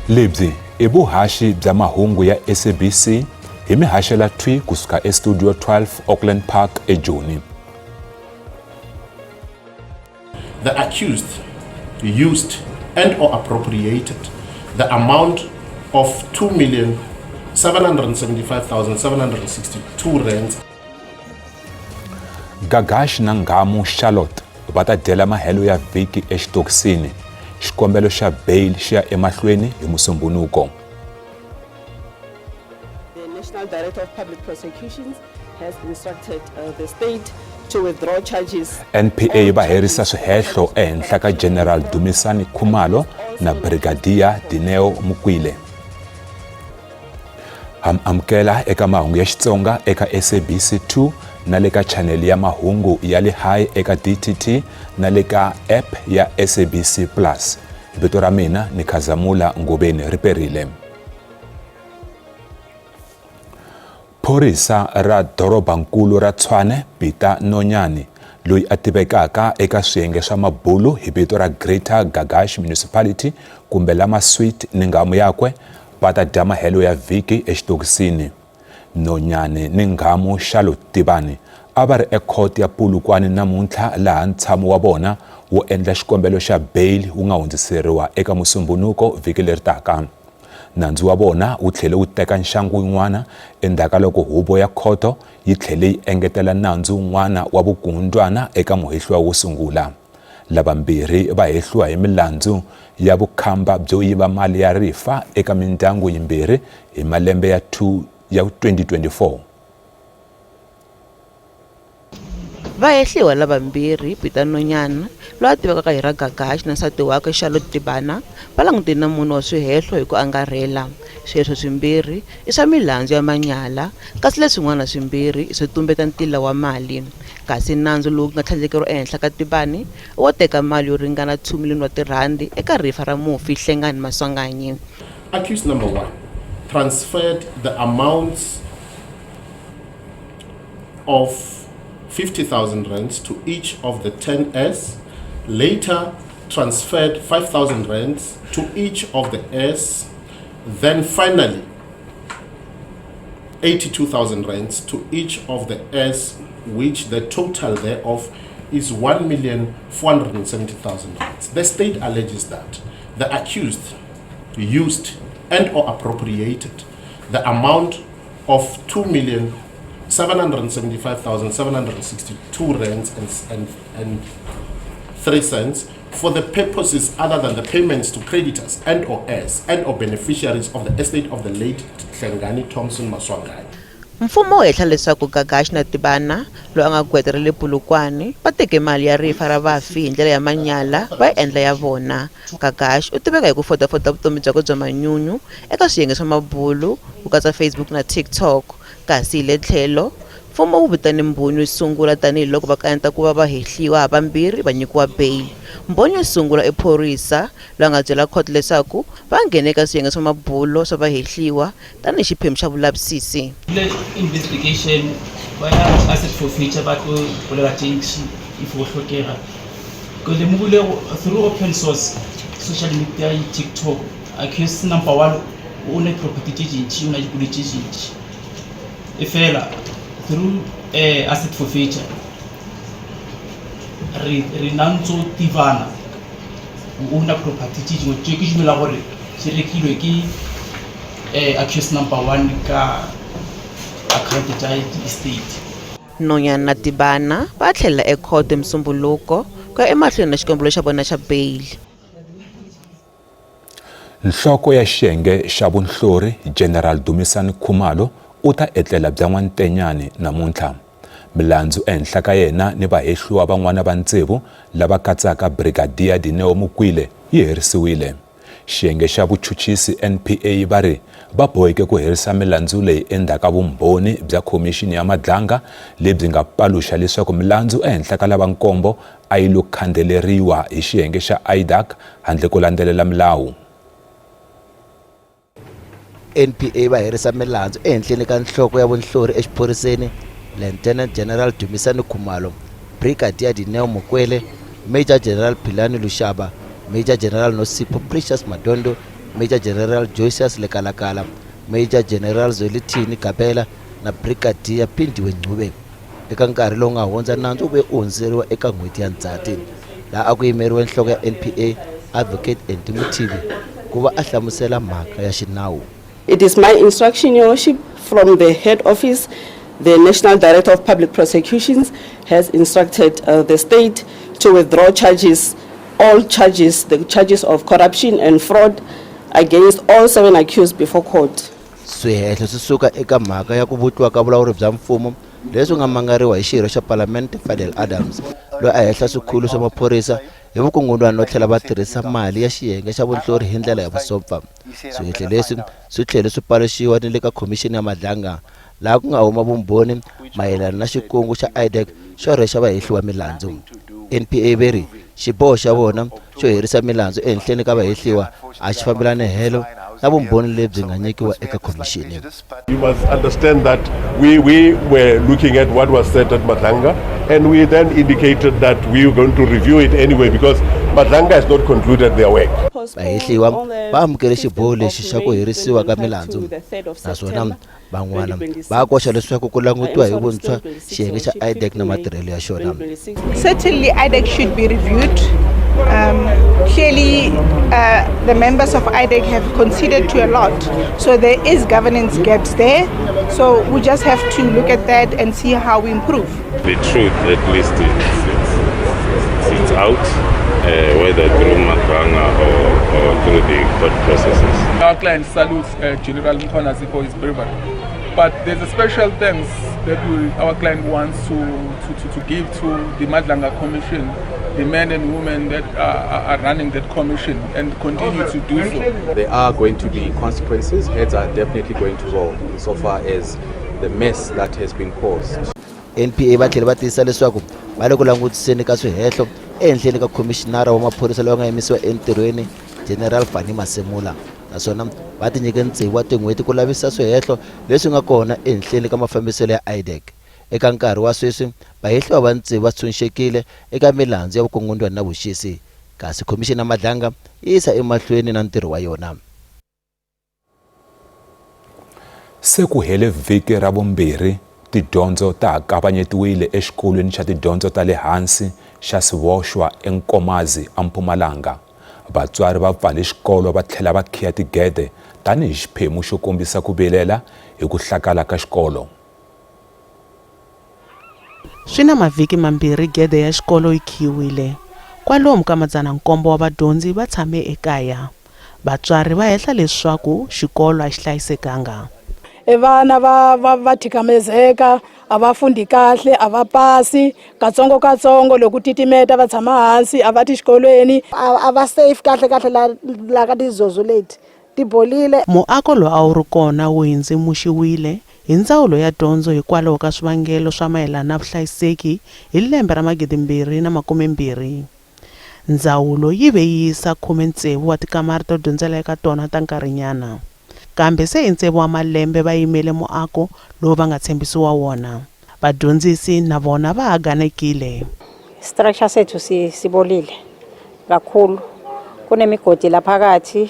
Lebyi i vuhaxi bya mahungu ya SABC hi mi haxela thwi kusuka eStudio 12 Auckland Park eJoni. The accused used and or appropriated the amount of 2,775,762 rands. Gagash na Nghamu Charlotte va ta dyela mahelo ya vhiki exitokisini. Xikombelo xa bail xi ya emahlweni hi Musumbhunuko. The National Director of Public Prosecutions has instructed the state to withdraw charges. NPA va herisa swihehlo ehenhla ka General Dumisani Khumalo na Brigadier Dineo Mokwele. Ha mi amukela eka mahungu ya Xitsonga eka SABC 2 na le ka chanele ya mahungu ya le high eka DTT na le ka app ya SABC Plus. Vito ra mina ni Khazamula Ngobeni Riperile. Phorisa ra dorobankulu ra Tshwane Peter Nonyane loyi a tivekaka eka swiyenge swa mabulu hi vito ra Greater Gagash Municipality kumbe Lama Sweet ni nghamu yakwe va ta dya mahelo ya vhiki exitokisini. Nonyane ni nghamu Charlotte Tibane a va ri ekhoto ya Polokwane namuntlha laha ntshamo wa vona wo endla xikombelo xa bail wu nga hundziseriwa eka Musumbhunuko vhiki leri taka. Nandzu wa vona wu tlhele wu teka nxangu wun'wana endzhaku ka loko huvo ya khoto yi tlhele yi engetela nandzu wun'wana wa vukungundzwana eka muhehliwa wo sungula. Lavambirhi va hehliwa hi milandzu ya vukhamba byo yiva mali ya rifa eka mindyangu yimbirhi hi malembe ya 2024. Vahehliwa lavambirhi, Peter Nonyana, loyi a tivekaka hi ra Gagash na nsati wakwe Charlotte Tibana, va langutene na mune wa swihehlo hi ku angarhela. Swihehlo swimbirhi i swa milandzu ya manyala kasi leswin'wana swimbirhi i swo tumbeta ntila wa mali. Kasi nandzu lowu nga tlhandlekeriwa ehenhla ka Tibani i wo teka mali yo ringana 2 miliyoni wa tirhandi eka rifa ra mufi Hlengani Maswanganyi. Accused number one transferred the amounts of 50,000 rands to each of the 10 heirs, later transferred 5,000 rands to each of the heirs, then finally 82,000 rands to each of the heirs, which the total thereof is 1,470,000 rands. The state alleges that the accused used and or appropriated the amount of 2,775,762 rands and 3 cents for the purposes other than the payments to creditors and or heirs and or beneficiaries of the estate of the late Hlengani Thompson Maswanganyi. Mfumo wu hehla leswaku Gagash na Tibana, loyi a nga gqweta ra le Polokwane, va teke mali ya rifa ra vafi hi ndlela ya manyala va yi endla ya vona. Gagash u tiveka hi ku fotafota vutomi byakwe bya manyunyu eka swiyenge swa mabulu, ku katsa Facebook na TikTok. Kasi hi le tlhelo, mfumo wu vitane mbhoni yo sungula tanihi loko va kaneta ku va vahehliwa havambirhi va nyikiwa bail. Mbhoni yo sungula i phorisa, loyi a nga byela khoto leswaku va nghene eka swiyenge swa mabulo swa vahehliwa tanihi xiphemu xa vulavisisi. Le investigation ba ya asset forfeiture ba tlo bolela tše ntši if go hlokega. Ke lemogile through open source social media TikTok accused number one o ne property tše dintši o na dikoloi tše dintši e fela through asset forfeiture re re nantso tivana o owner property tše dingwe tše ke dumela gore di rekilwe ke accused number one ka account tša estate. Nonyana na Tibana va tlhelela ekhoto hi Musumbhuluko ku ya emahlweni na xikombelo xa vona xa beyili. Nhloko ya xiyenge xa vunhlori, General Dumisani Khumalo u ta etlela bya n'wantenyani namuntlha. Milandzu ehenhla ka yena ni vahehliwa van'wana va tsevu lava katsaka Brigadier Dineo Mokwele yi herisiwile. Xiyenge xa vuchuchisi, NPA, va ri va boheke ku herisa milandzu leyi endzhaku ka vumbhoni bya Khomixini ya Madlanga lebyi nga paluxa leswaku milandzu ehenhla ka lava nkombo a yi lo khandeleriwa hi xiyenge xa IDAC handle ko landzelela milawu. NPA va herisa milandzu ehenhleni ka nhloko ya vunhlori exiphoriseni Lieutenant General Dumisani Khumalo, Brigadier Dineo Mokwele, Major General Philani Lushaba, Major General Nosipho Precious Madondo Major General Joycius Lekalakala, Major General Zwelithini Gabela na Brigadier Phindiwe Ncube. Eka nkarhi lowu nga hundza nandzu wu ve u hundziseriwa eka n'hweti ya Ndzhati, laha a ku yimeriwe nhloko ya NPA Advocate Andy Mothibi ku va a hlamusela mhaka ya xinawu. It is my instruction, Your Worship, from the head office, the National Director of Public Prosecutions has instructed the state to withdraw charges, all charges, the charges of corruption and fraud against all seven accused before court. Swihehlo swi suka eka mhaka ya ku vutliwa ka vulawuri bya mfumo leswi nga mangariwa hi xirho xa Palamende Fadel Adams, loyi a hehla swikhulu swa maphorisa hi vukungundwani no tlhela va tirhisa mali ya xiyenge xa vunhlori hi ndlela ya vusopfa. Swihehlo leswi swi tlhele swi paluxiwa ni le ka Khomixini ya Madlanga, laha ku nga huma vumbhoni mayelana na xikungu xa IDAC xo rhwexa vahehliwa milandzu. NPA ve ri xiboho xa vona xo herisa milandzu ehenhleni ka vahehliwa a xi fambelani helo na vumbhoni lebyi nga nyikiwa eka khomixini. You must understand that we were looking at what was said at Madlanga, and we then indicated that we were going to review it anyway because Madlanga has not concluded their work. Vahehliwa va amukele xiboho lexi xa ku herisiwa ka milandzu, naswona van'wana va koxa leswaku ku langutiwa hi vuntshwa xiyenge xa IDAC na matirhelo ya xona. Certainly, IDAC should be reviewed. Clearly, the members of IDAC have conceded to a lot. So there is governance gaps there. So we just have to look at that and see how we improve. The truth, at least, it's out, whether through Madlanga or through the court processes. Our client salutes General Mkhwanazi for his bravery. But there's a special thanks that our client wants to give to the Madlanga Commission, the men and women that are running that commission and continue to do so. There are going to be consequences. Heads are definitely going to roll insofar as the mess that has been caused. NPA va tlhele va tiyisisa leswaku va le ku langutiseni ka swihehlo ehenhleni ka khomixinara wa maphorisa loyi a nga yimisiwa entirhweni General Fannie Masemola, naswona va tinyike tsevu wa tin'hweti ku lavisisa swihehlo leswi nga kona ehenhleni ka mafambiselo ya IDAC. Eka nkarhi wa sweswi vahehliwa va tsevu va tshunxekile eka milandzu ya vukungundwani na vuxisi, kasi khomixini ya Madlanga yi yisa emahlweni na ntirho wa yona. Se ku hele vhiki ra vumbirhi tidyondzo ta ha kavanyetiwile exikolweni xa tidyondzo ta le hansi xa Sivoxwa eNkomazi eMpumalanga. Vatswari va pfale xikolo va tlhela va khiya tigede tanihi xiphemu xo kombisa ku vilela hi ku hlakala ka xikolo. Swi na mavhiki mambirhi gede ya xikolo yi khiyiwile. Kwalomu ka 700 wa vadyondzi va tshame ekaya. Vatswari va hehla leswaku xikolo a xi hlayisekanga. Vana va thikamezeka, a va fundi kahle, a va pasi katsongo katsongo. Loko titimeta va tshama hansi, a va ti xikolweni. A va safe kahle kahle la ka tizozo leti ti bolile. Muako lowu a wu ri kona wu hindzimuxiwile hi ndzawulo ya dyondzo hikwalaho ka swivangelo swa mayelana na vuhlayiseki hi lembe ra 2020. Ndzawulo yi ve yi yisa 16 wa tikamara to dyondzela eka tona ta nkarhinyana. Kambe se i tsevu wa malembe va yimele muako lowu va nga tshembisiwa wona. Vadyondzisi na vona va ha ganekile. Structure sethu sibolile kakhulu, kunemigodi laphakathi,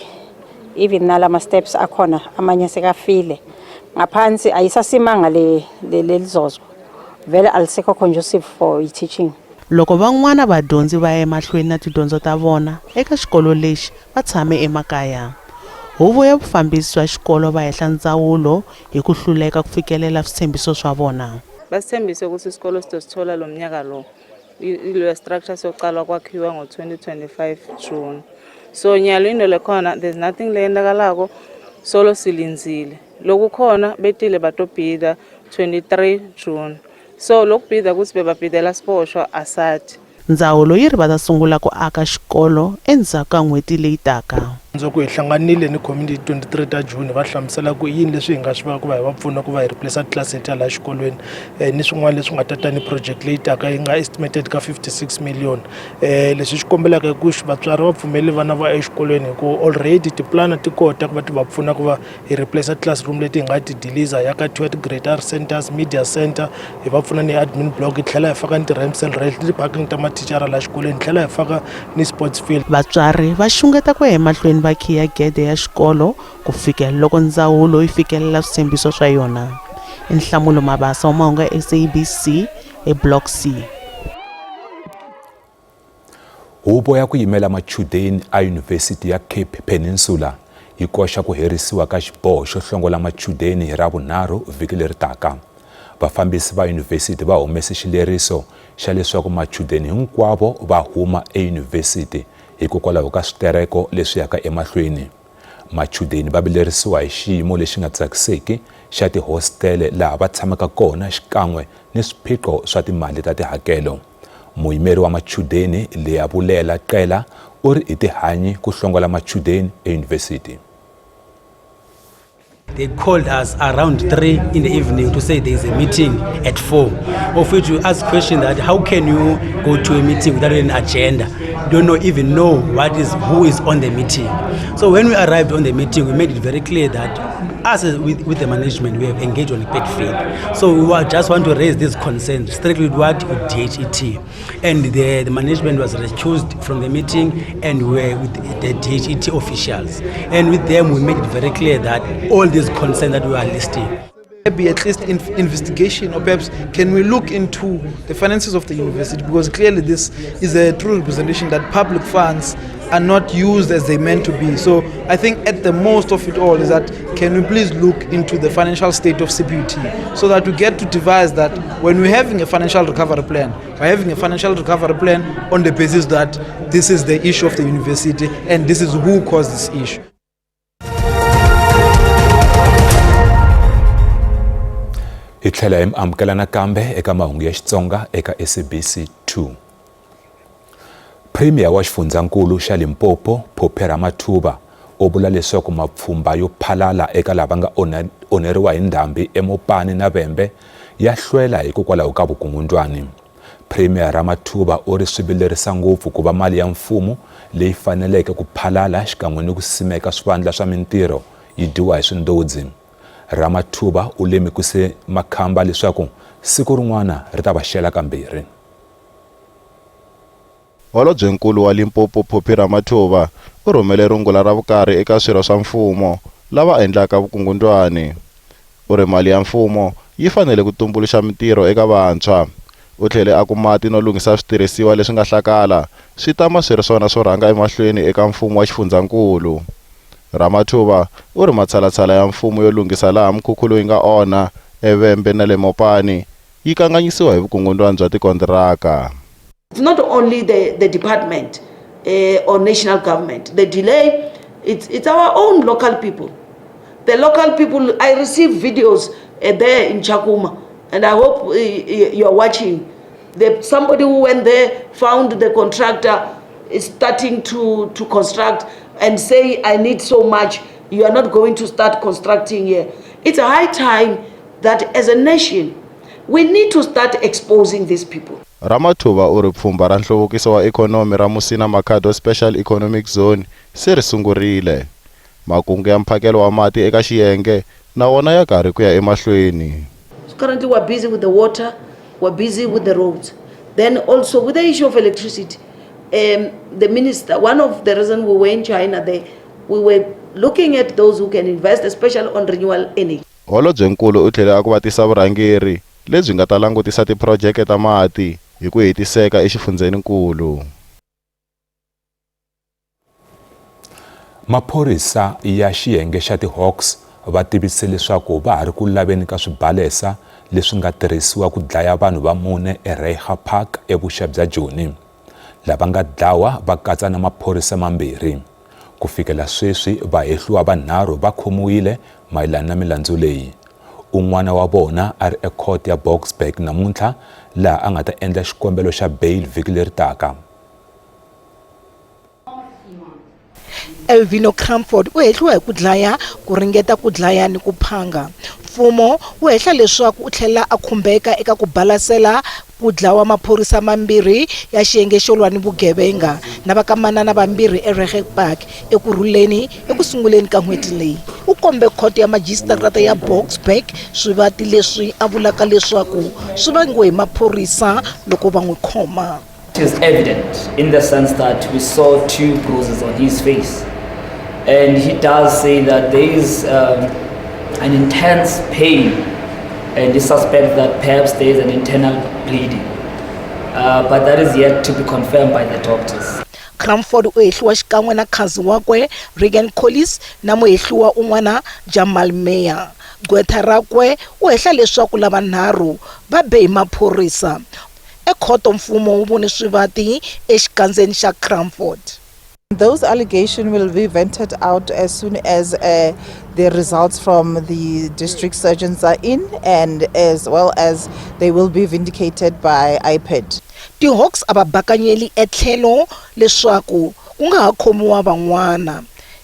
even nalama steps akhona amanye sekafile ngaphansi, ayisasimanga le lelizozo vele alisekho conducive for i-teaching. Loko van'wana vadyondzi va ya emahlweni na tidyondzo ta vona eka xikolo lexi va tshame emakaya. Huvo ya vufambisi bya xikolo va hehla ndzawulo hi ku hluleka ku fikelela switshembiso swa vona. Basithembise ukuthi isikolo sizosithola lo mnyaka lo. Ilo structure soqala kwakhiwa ngo-2025 June. So nyalo into lekhona, there's nothing leyendakalako, solo silindzile. Lokukhona betile batobhida 23 June. So lokubhida ukuthi bebabhidela siboshwa asathi. Ndzawulo yi ri va ta sungula ku aka xikolo endzhaku ka n'hweti leyi taka. Loko hi hlanganile ni community 23 ta June, va hlamusela ku i yini leswi hi nga swi va ku va hi va pfuna ku va hi replace titlilasi letiya laha xikolweni ni swin'wana leswi nga tata ni project leyi taka yi nga estimated ka 56 million. Leswi swi kombelaka i ku vatswari va pfumeli vana va exikolweni hi ku already tipulani ti kota ku va ti va pfuna ku va hi replace classroom leti hi nga ti diliza ya ka 2 ti-grade centers, media center, hi va pfuna ni admin block, hi tlhela hi faka ni ti-ramps and rails, ti-parking ta mathicara laha xikolweni, hi tlhela hi faka ni sports field. Vatswari va xungeta ku ya emahlweni. Machudeni va khiya gede ya xikolo ku fikela loko ndzawulo yi fikelela switshembiso swa yona. I Nhlamulo Mabasa wa mahungu ya SABC eBlock C. Huvo ya ku yimela machudeni eyunivhesiti ya Cape Peninsula yi koxa ku herisiwa ka xiboho xo hlongola machudeni hi Ravunharhu vhiki leri taka. Vafambisi va yunivhesiti va humese xileriso xa leswaku machudeni hinkwavo va huma eyunivhesiti hikokwalaho ka switereko leswi yaka emahlweni. Machudeni va vilerisiwa hi xiyimo lexi nga tsakiseki xa tihositele laha va tshamaka kona xikan'we ni swiphiqo swa timali ta tihakelo. Muyimeri wa machudeni Leabulela Qela u ri i tihanyi ku hlongola machudeni eyunivhesiti. They called us around 3 in the evening to say there is a meeting at 4, of which we asked question that how can you go to a meeting without an agenda? You don't know, even know what is, who is on the meeting. So when we arrived on the meeting, we made it very clear that us with the management, we have engaged on bad faith. So we just want to raise this concern strictly with what? With DHET. And the management was recused from the meeting, and we were with the DHET officials. And with them, we made it very clear that all these concerns that we are listing. Maybe at least investigation, or perhaps can we look into the finances of the university, because clearly this is a true representation that public funds are not used as they meant to be. So I think at the most of it all is that can we please look into the financial state of CPUT, so that we get to devise that when we're having a financial recovery plan, we're having a financial recovery plan on the basis that this is the issue of the university and this is who caused this issue. Hi tlhela hi mi amukela nakambe eka mahungu ya Xitsonga eka SABC 2. Premier wa xifundzankulu xa Limpopo, Phophi Ramathuba, u vula leswaku mapfhumba yo phalala eka lava nga onheriwa hi ndhambi eMopani na Vhembe ya hlwela hikokwalaho ka vukungundwani. Premier Ramathuba u ri swi vilerisa ngopfu ku va mali ya mfumo leyi faneleke ku phalala xikan'we ni ku simeka swivandla swa mintirho yi dyiwa hi swindodzi. Ramathuba u lemukise makhamba leswaku siku rin'wana ri ta va xela kambirhi. Holobyenkulu wa Limpopo Phophi Ramathuba u rhumele rungula ra vukarhi eka swirho swa mfumo lava endlaka vukungundwani. U ri mali ya mfumo yi fanele ku tumbuluxa mitirho eka vantshwa. U tlhele a ku mati no lunghisa switirhisiwa leswi nga hlakala swi tama swi ri swona swo rhanga emahlweni eka mfumo wa xifundzankulu. Ramathuba u ri matshalatshala ya mfumo yo lunghisa laha mikhukhulo yi nga onha eVhembe na le Mopani yi kanganyisiwa hi vukungundwani bya tikontiraka. It's not only the department or national government. The delay, it's our own local people. The local people, I receive videos there in Tshakhuma, and I hope you're watching. Somebody who went there found the contractor is starting to construct and say, I need so much, you are not going to start constructing here. It's a high time that as a nation, we need to start exposing these people. Ramathuba u ri pfhumba ra nhluvukiso wa ikhonomi ra Musina Makhado Special Economic Zone se ri sungurile. Makungu ya mphakelo wa mati eka xiyenge na wona ya karhi ku ya emahlweni. So currently we're busy with the water, we're busy with the roads. Then also with the issue of electricity, the minister, one of the reasons we were in China there, we were looking at those who can invest, especially on renewable energy. Holobyenkulu u tlhele a ku va tisa vurhangeri lebyi nga ta langutisa tiphurojeke ta mati hi ku hetiseka exifundzhenikulu. Maphorisa ya xiyenge xa ti-Hawks va tivise leswaku va ha ri ku laveni ka swibalesa leswi nga tirhisiwa ku dlaya vanhu va mune eReiger Park evuxa bya Joni. Lava nga dlawa va katsa na maphorisa mambirhi. Ku fikela sweswi vahehliwa vanharhu va khomiwile mayelana na milandzu leyi. Un'wana wa vona a ri ekhoto ya Boksburg namuntlha laha a nga ta endla xikombelo xa bail vhiki leri taka. Elvino Cramford u hehliwa hi ku dlaya, ku ringeta ku dlaya ni ku phanga. Mfumo wu hehla leswaku u tlhela a khumbeka eka ku balasela ku dlawa maphorisa mambirhi ya xiyenge xo lwa ni vugevenga na vakamanana vambirhi eReiger Park eKurhuleni eku sunguleni ka n'hweti leyi. U kombe khoto ya majisitarata ya Boksburg swivati leswi a vulaka leswaku swi vangiwe hi maphorisa loko va n'wi khoma. It is evident in the sense that we saw 2 bruises on his face. And he does say that there is an intense pain and he suspects that perhaps there is an internal bleeding. But that is yet to be confirmed by the doctors. Cranford u hehliwa xikan'we na khazi wakwe Regan Collis na muhehliwa un'wana Jamal Meyer. Gqwetha rakwe u hehla leswaku lavanharhu va be hi maphorisa. Ekhoto mfumo wu vone swivati exikandzeni xa Cranford. Those allegations will be vented out as soon as the results from the district surgeons are in, and as well as they will be vindicated by IPID. Ti-Hawks a va bakanyeli etlhelo leswaku ku nga ha khomiwa van'wana.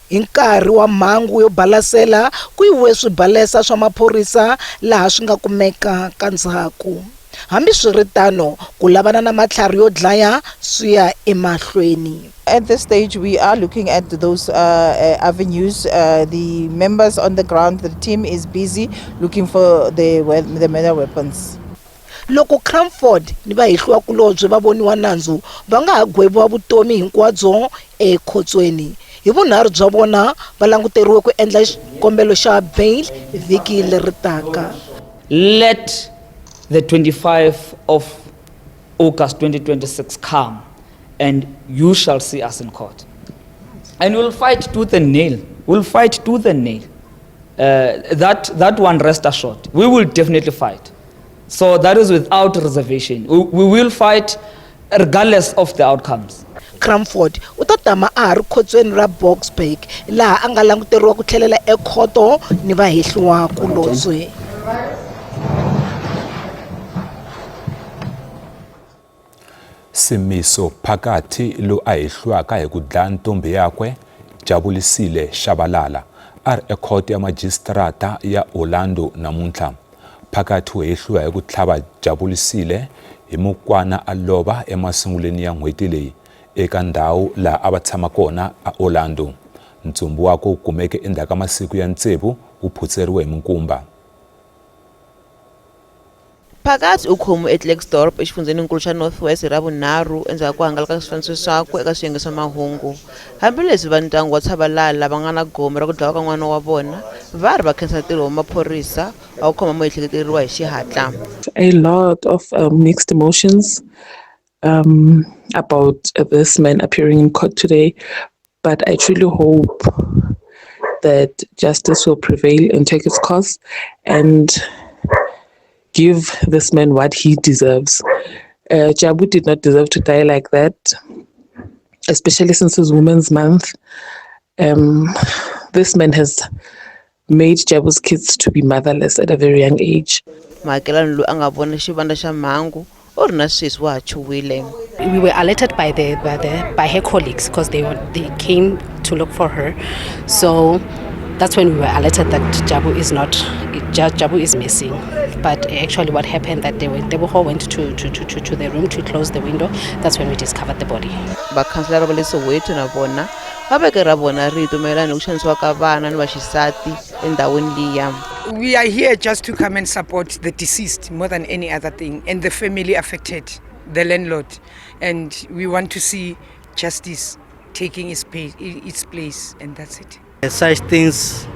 Hi nkarhi wa mhangu yo balasela ku yiviwe swibalesa swa maphorisa laha swi nga kumeka ka ndzhaku. Hambiswiritano, ku lavana na matlhari yo dlaya swi ya emahlweni. At this stage, we are looking at those avenues. The members on the ground, the team is busy looking for the murder weapons. Loko Cranford ni vahehliwakulobye va voniwa nandzu, va nga ha gweviwa vutomi hinkwabyo ekhotsweni. Hi vunharhu bya vona va languteriwe ku endla xikombelo xa bail vhiki leri taka. Let the 25 of August 2026 come and you shall see us in court. And we'll fight tooth and nail. We'll fight tooth and nail. That one, rest assured. We will definitely fight. So that is without reservation. We will fight regardless of the outcomes. Cranford u ta tama a ha ri khotsweni ra Boksburg laha a nga languteriwa ku tlhelela ekhoto ni vahehliwakulobye. Simiso Phakathi loyi a hehliwaka hi ku dlaya ntombhi yakwe Jabulisile Shabalala a ri ekhoto ya majisitarata ya Orlando namuntlha. Phakathi u hehliwa hi ku tlhava Jabulisile hi mukwana a lova emasungulweni ya n'hweti leyi eka ndhawu laha a va tshama kona aOrlando. Ntsumbu wakwe wu kumeke endzhaku ka masiku ya tsevu wu phutseriwe hi minkumba. Phakathi u khomiwe eKlerksdorp exifundzheninkulu xa North West hi Ravunharhu endzhaku ka ku hangalaka ka swifaniso swakwe eka swiyenge swa mahungu. Hambileswi va ndyangu wa Tshabalala va nga na gome ra ku dlawa ka n'wana wa vona, va ri va khensa ntirho wa maphorisa wa ku khoma muehleketeleriwa hi xihatla. A lot of mixed emotions about this man appearing in court today, but I truly hope that justice will prevail and take its course and give this man what he deserves. Jabu did not deserve to die like that, especially since it's Women's Month. This man has made Jabu's kids to be motherless at a very young age. Muakelani loyi a nga vona xivandla xa mhangu u ri na sweswi wa ha chuhile. We were alerted by her colleagues because they came to look for her. So that's when we were alerted that Jabu is not Jabu is missing. But actually what happened that day when Tebogo went to the room to close the window, that's when we discovered the body. Vakhanselara va le Soweto na vona va veke ra vona rito mayelana ni ku xanisiwa ka vana ni vaxisati endhawini liya. We are here just to come and support the deceased more than any other thing, and the family affected, the landlord, and we want to see justice taking its place, and that's it. Such things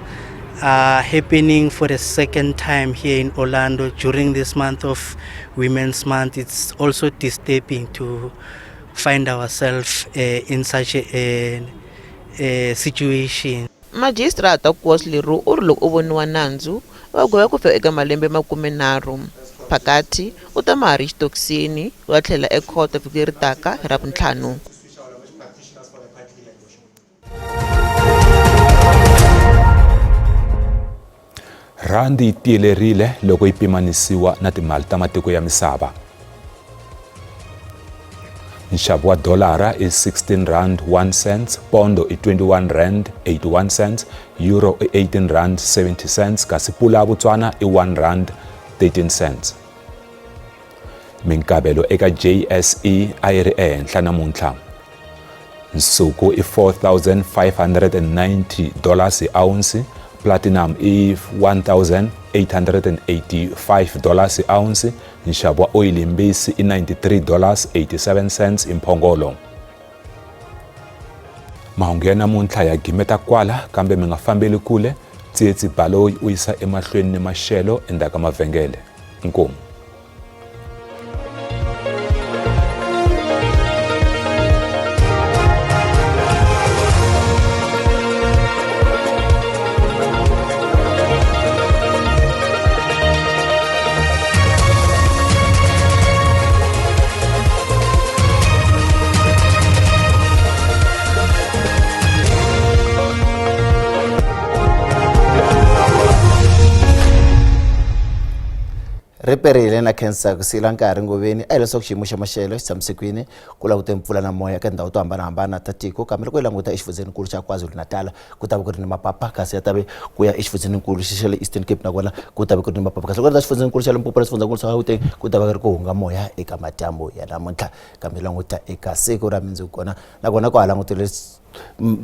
are happening for the second time here in Orlando during this month of Women's Month. It's also disturbing to find ourselves in such a situation. Majisitarata Koos le Roux u ri loko u voniwa nandzu va gweva ku fika eka malembe 30. Phakathi u ta ma ha ri xitokisini u ta tlhela ekhoto vhiki leri taka hi Ravuntlhanu. Rhandi yi tiyelerile loko yi pimanisiwa na timali ta matiko ya misava. Nxavo wa dolara i 16 rand 1 cents, pondo i 21 rand 81 cents, euro i 18 rand 70 cents, kasi pula ya Botswana i 1 rand 13 cents. Minkavelo eka JSE a yi ri ehenhla namuntlha. Nsuku i 4590 dollars hi ounce, platinum i 1885 dollars hi ounce, nxavo wa oyili yimbisi i 93 dollars 87 cents hi mphongolo. Mahungu ya namuntlha ya gimeta kwala kambe mi nga fambeli kule, Tsietsi Baloyi u yisa emahlweni ni maxelo endzhaku ka mavhengele. Inkomu. Ri perile na khensa ku siyela nkarhi ngoveni a hi leswaku xiyimo xa maxelo xi tshamise kwini ku langute mpfula na moya eka tindhawu to hambanahambana ta tiko kambe loko hi languta exifundzheninkulu xa KwaZulu-Natal ku ta va ku ri ni mapapa kasi ya ta ve ku ya exifundzheninkulu xa le Eastern Cape nakona ku ta va ku ri ni mapapa kasi loko ri ta xifundzheninkulu xa Limpopo na xifundzankulu xa Gauteng ku ta va ku ri ku hunga moya eka madyambu ya namuntlha kambe languta eka siku ra mundzuku kona nakona ku ha langutele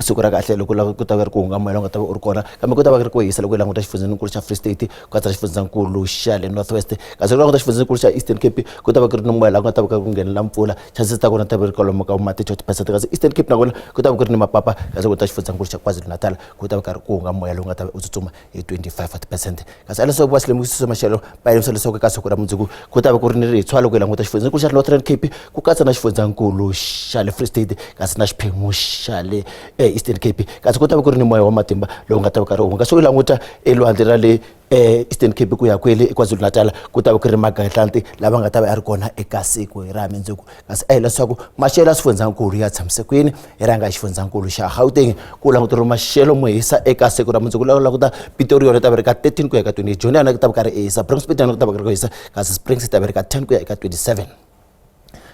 siku ra kahle loko ku ta va ri ku hunga moya lowu nga ta va u ri kona kambe ku ta va ku ri ku hisa loko hi languta xifundzankulu xa Free State ku katsa xifundzankulu xa le North West kasi loko languta xifundzankulu xa Eastern Cape ku ta va ku ri ni moya laha ku nga ta va ku nghenela mpfula chances ta kona ta va ri kwalomu ka ma 30 percent kasi Eastern Cape nakona ku ta va ku ri ni mapapa kasi ku ta xifundzankulu xa KwaZulu-Natal ku ta va karhi ku hunga moya lowu nga ta va u tsutsuma hi 25 percent kasi a leswaku va swilemukiso swa maxelo va lemukisa leswaku eka siku ra mundzuku ku ta va ku ri ni ritshwa loko hi languta xifundzankulu xa Northern Cape ku katsa na xifundzankulu xa le Free State kasi na xiphemu xa le Eastern Cape kasi ku ta va ku ri ni moya wa matimba lowu nga ta va karhi u hunga so hi languta elwandle ra le Eastern Cape ku ya kwele eKwaZulu-Natal ku ta va ku ri magandlati lava nga ta va ya ri kona eka siku ra mundzuku kasi a hi leswaku maxelo ya swifundzankulu ya tshamise kwini hi rhanga hi xifundzankulu xa Gauteng ku languteriwa maxelo mo hisa eka siku ra mundzuku laha languta Pretoria yona ta va ri ka 13 ku ya ka 28 Joni yona ku ta va karhi hisa Bronxpet yona ku ta va karhi ku hisa kasi Springs ta va ri ka 10 ku ya eka 27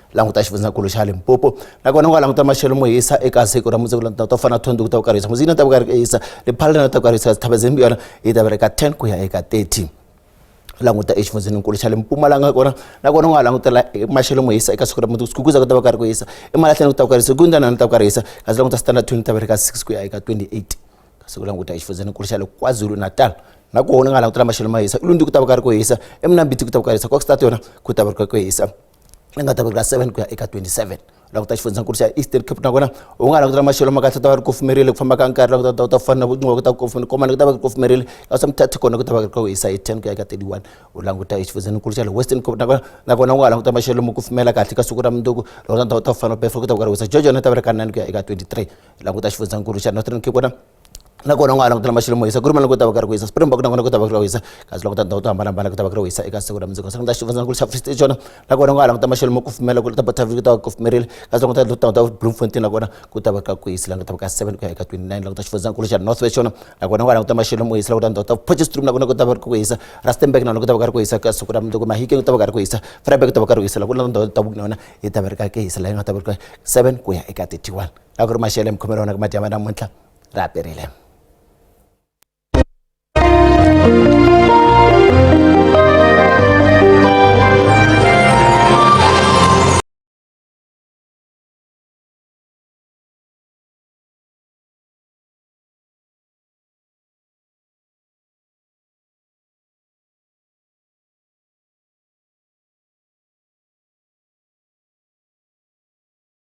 languta xifundzankulu xa Limpopo nakona u nga languta maxelo mo hisa eka siku ra mundzuku languta to fana na Thondwe ku ta va karhi hisa Musina ta va karhi hisa Lephalale ta va karhi hisa Thabazimbi yona yi ta va ri ka 10 ku ya eka 30 languta exifundzheninkulu xa le Mpumalanga kona nakona u nga langutela maxelo mo hisa eka siku ra mundzuku Skukuza ku ta va karhi ku hisa eMalahleni ku ta va karhi hisa Gundana ku ta va karhi hisa kasi languta Standard 20 ta va ri ka 6 ku ya eka 28 kasi ku languta exifundzheninkulu xa le KwaZulu-Natal nakona u nga langutela maxelo ma hisa Ulundi ku ta va karhi ku hisa eMnambithi ku ta va karhi hisa Kokstad yona ku ta va ri ku hisa yi nga ta va ri ka 7 ku ya eka 27 languta xifundzankulu xa Eastern Cape nakona u nga langutela maxelo ma kahle ta va ri kufumerile ku famba ka nkarhi languta ta ta fana na vun'we ku ta kufumela komana ku ta va ri kufumerile kasi Mthatha kona ku ta va ri ku hisa hi 10 ku ya eka 31 u languta exifundzeninkulu xa le Western Cape nakona nakona u nga languta maxelo mo kufumela kahle ka siku ra mundzuku languta ndhawu ta fana na Bedford ku ta va ku ri hisa George yona ta va ri ka 9 ku ya eka 23 languta xifundzankulu xa Northern Cape kona nakona u nga langutela maxelo mo hisa ku ri ku ta va karhi ku hisa Springbok nakona ku ta va ku ri ku hisa kasi languta tindhawu to hambanahambana ku ta va ku ri ku hisa eka siku ra mundzuku kasi languta xifundzankulu xa Free State xona nakona u nga languta maxelo mo kufumela ku ta Bothaville ku ta va ku kufumerile kasi languta tindhawu ta Bloemfontein nakona ku ta va ka ku hisa languta ka 7 ku ya eka 29 languta xifundzankulu xa North West xona nakona u nga languta maxelo mo hisa languta tindhawu ta Potchefstroom nakona ku ta va ku hisa Rustenburg nakona ku ta va karhi ku hisa ka siku ra mundzuku Mahikeng ku ta va karhi ku hisa Vryburg ku ta va karhi ku hisa loko languta tindhawu ta Vukuna yi ta va ri ka ku hisa laha yi nga ta va ri ka 7 ku ya eka 31 la ku ri maxelo ya mikhomelo wona ka madyambu namuntlha ra perile.